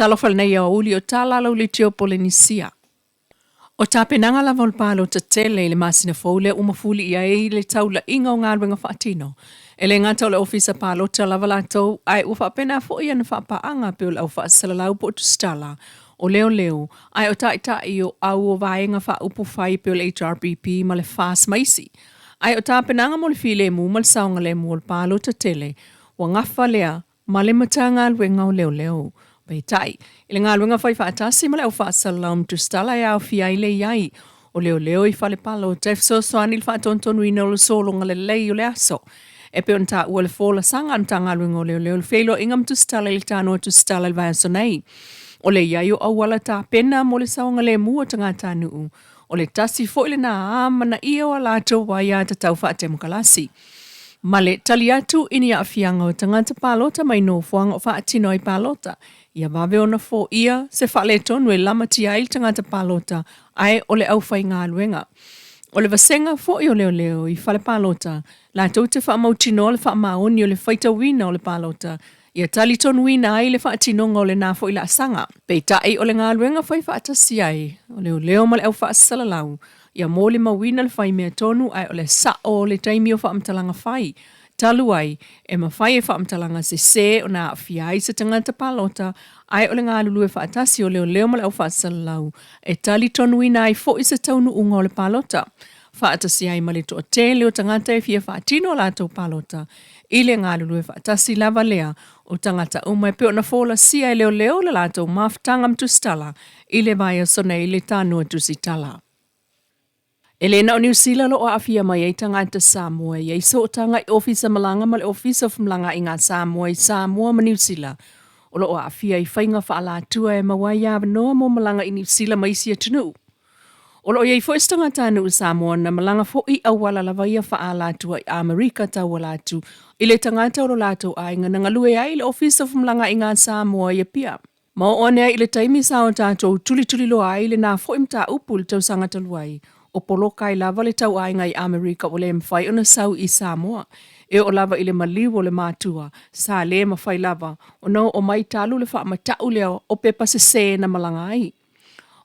Talofa lenei aoauli o tala lau litio Polenisia. O tapenaga lava o le palota tele i le masina fou lea ua mafuli i ai le taulaiga o galuega faatino. E le gata o le ofisa palota lava latou, ae ua faapena foi ana faapaaga pei o le au faasalalau po o tusitala, o leoleo, ae o taitai o au o vaega faaupufai pei o le HRPP ma le FAST ma isi. Ae o tapenaga mo le filemu ma le saogalemu o le palota tele, ua gafa lea ma le Matagaluega o Leoleo. Peitai, i le galuega fai faatasi ma le au faasalalau ma tusitala e aofia ai le i ai o leoleo i fale palota e fesoasoani i le faatonutonuina o le sologa lelei o le aso. E pei ona taua i le folasaga a le Matagaluega o Leoleo i le feiloaiga ma tusitala i le tanoa tusitala i le vaiaso nei, o le i ai o auala tapena mo le saogalemu o tagatanuu, o le tasi foi lena amanaia o a latou aiatatau faatemokalasi. Ma le tali atu i ni aafiaga o tagata palota mai nofoaga o faatino ai palota, ia vave ona foia se faaletonu e lamatia ai le tagata palota ae o le aufaigaluega. O le vasega foi o leoleo i fale palota, latou te faamautinoa le faamaoni o le faitauina o le palota, ia talitonuina ai le faatinoga o lena foi laasaga. Peitai o le galuega fai faatasi ai o leoleo ma le au faasalalau, ia molimauina le fai mea tonu ae o le sa'o o le taimi o faamatalaga fai, talu ai, e mafai e faamatalaga sesē ona aafia ai se tagata palota ae o le galulue faatasi o leoleo ma le au faasalalau e talitonuina ai foi se taunuuga o le palota faatasi ai ma le toatele o tagata e fia faatino a latou palota i le galulue faatasi lava lea o tagata uma e pei ona folasia e leoleo le latou mafutaga ma tusitala i le vaiaso nei i le tanoa tusitala. E le na o Niu Sila o lo o aafia mai ai tagata Samoa e i ai sootaga i Ofisa Malaga ma le Ofisa o Femalagaaiga a Samoa i Samoa ma Niu Sila o lo o aafia i faiga faaalatua e maua ai avanoa mo malaga i Niu Sila ma isi atunuu. O lo o i ai foi se tagatanuu Samoa na malaga foi i auala lava ia faaalatua i Amerika tauala atu i le tagata o lo latou aiga na galue ai i le Ofisa o Femalagaaiga a Samoa i Apia. Ma oo ane ai i le taimi sa o tatou tulituliloa ai lena foi mataupu i le tausaga talu ai, o poloka ai lava le tauaiga i Amerika ua le mafai ona sau i Samoa. E oo lava i le maliu o le matua, sa le mafai lava ona oo mai talu le faamatau lea o pepa sese na malaga ai.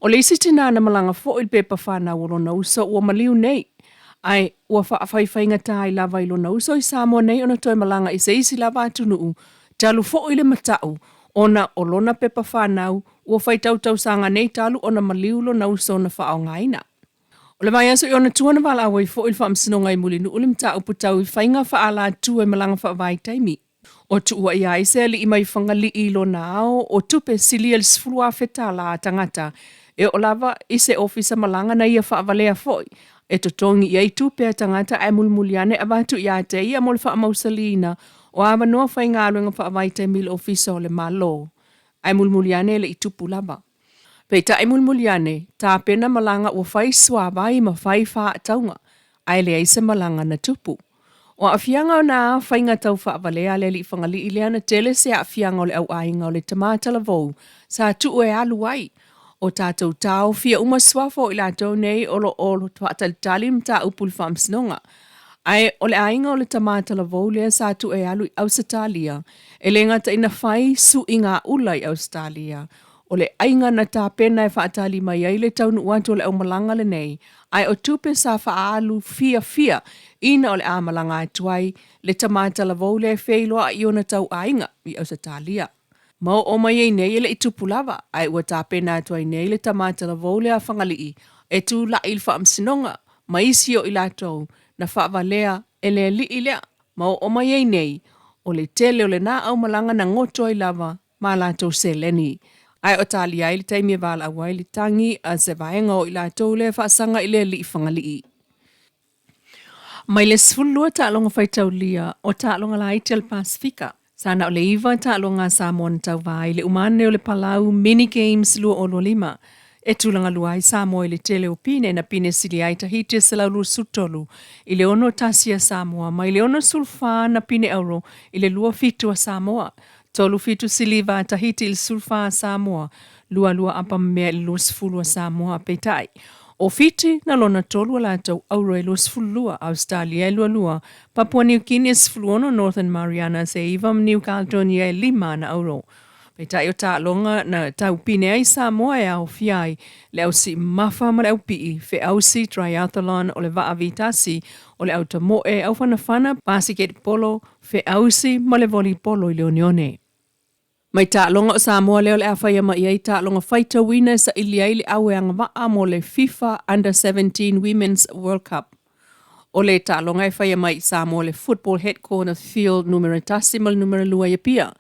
O le isi tinā na malaga foi i le pepa fanau o lona uso ua maliu nei, ae ua faafaifaigatā ai lava i lona uso i Samoa nei ona toe malaga i se isi lava atunuu talu foi le matau ona o lona pepa fanau ua faitau tausaga nei talu ona maliu lona uso na faaaogaina. O le vaiaso i ona tua na valaau ai foi le Faamasinoga i Mulinuu le mataupu tau i faiga faaalatua i malaga faavaitaimi. O tuuaia ai se alii mai Fagalii i lona ao o tupe silia i le $10,000 a tagata e oo lava i se ofisa malaga na ia faavalea foi e totogi i ai tupe a tagata ae mulimuli ane avatu ia te ia mo le faamausaliina o avanoa faigaluega faavaitaimi i le ofisa o le Malo ae mulimuli ane e le i tupu lava. Peitai mulimuli ane, tapena malaga ua fai suavai ma fai faatauga, ae leai se malaga na tupu. O aafiaga o nā faiga tau faavalea a le alii Fagalii lea na tele se aafiaga o le au aiga o le tama talavou sa tuu e alu ai. O tatou taofia uma suafa o i latou nei o lo o faatalitali mataupu i le faamasinoga. Ae o le aiga o le tama talavou lea sa tuu e alu i Ausetalia, e le gata ina fai suiga ula i Ausetalia, O le aiga na tapena e faatali mai ai le taunuu atu o le aumalaga lenei, ae o tupe sa faaalu fiafia ina o le a malaga atu ai le tama talavou lea e feiloai i ona tauaiga i Ausetalia. Ma oo mai ai nei e le i tupu lava, ae ua tapena atu ai nei le tama talavou lea a Fagalii e tulai i le faamasinoga ma isi o i latou na faavalea e le alii lea. Ma oo mai ai nei, o le tele o lena aumalaga na goto ai lava ma a latou seleni. Ae o talia ai le taimi e valaau ai le tagi a se vaega o i latou lea e faasaga i le alii Fagalii. Mai le 12 taaloga faitaulia o taaloga laiti a le Pasefika, sa na o le 9 taaloga a Samoa na tauva ai i le uma ane o le Palau Mini Games 2025. E tulaga lua ai Samoa i le tele o pine na pine sili ai Tahiti e 123 i le 61 a Samoa mai le 64 na pine auro i le 27 a Samoa. Tolu fitu siliva a Tahiti i le 14 a Samoa, lualua apa ma mea i le 20 a Samoa. Peitai, o Fiti na lona tolu a latou auro e 22, Ausetalia e lualua, Papua Niu Kini e 16, Northern Marianas e iva ma Niu Kaledonia e lima ana auro. Peitai o taaloga na taupine ai Samoa e aofia ai le au siimafa ma le au pii, feausi, triathlon, o le vaa vitasi, o le au tamoe, au fanafana, pasiketipolo, feausi ma le volipolo i le oneone. Mai taaloga o Samoa lea o le a faia mai ai taaloga faitauina e saili ai le au e agavaa mo le FIFA Under 17 Women's World Cup. O le taaloga e faia mai i Samoa i le Football Headquarter Field numera 1 ma le numera 2 i Apia.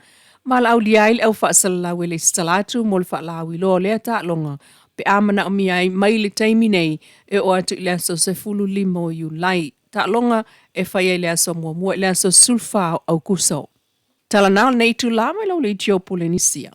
Valaaulia ai le au faasalalau e lesitala atu mo le faalauiloa o lea taaloga pe a manaomia ai mai le taimi nei e oo atu i le aso 15 o Iulai. Taaloga e faia i le aso muamua i le aso 14 o Aukuso. Talanao lenei itula mai lau leitio Polenisia.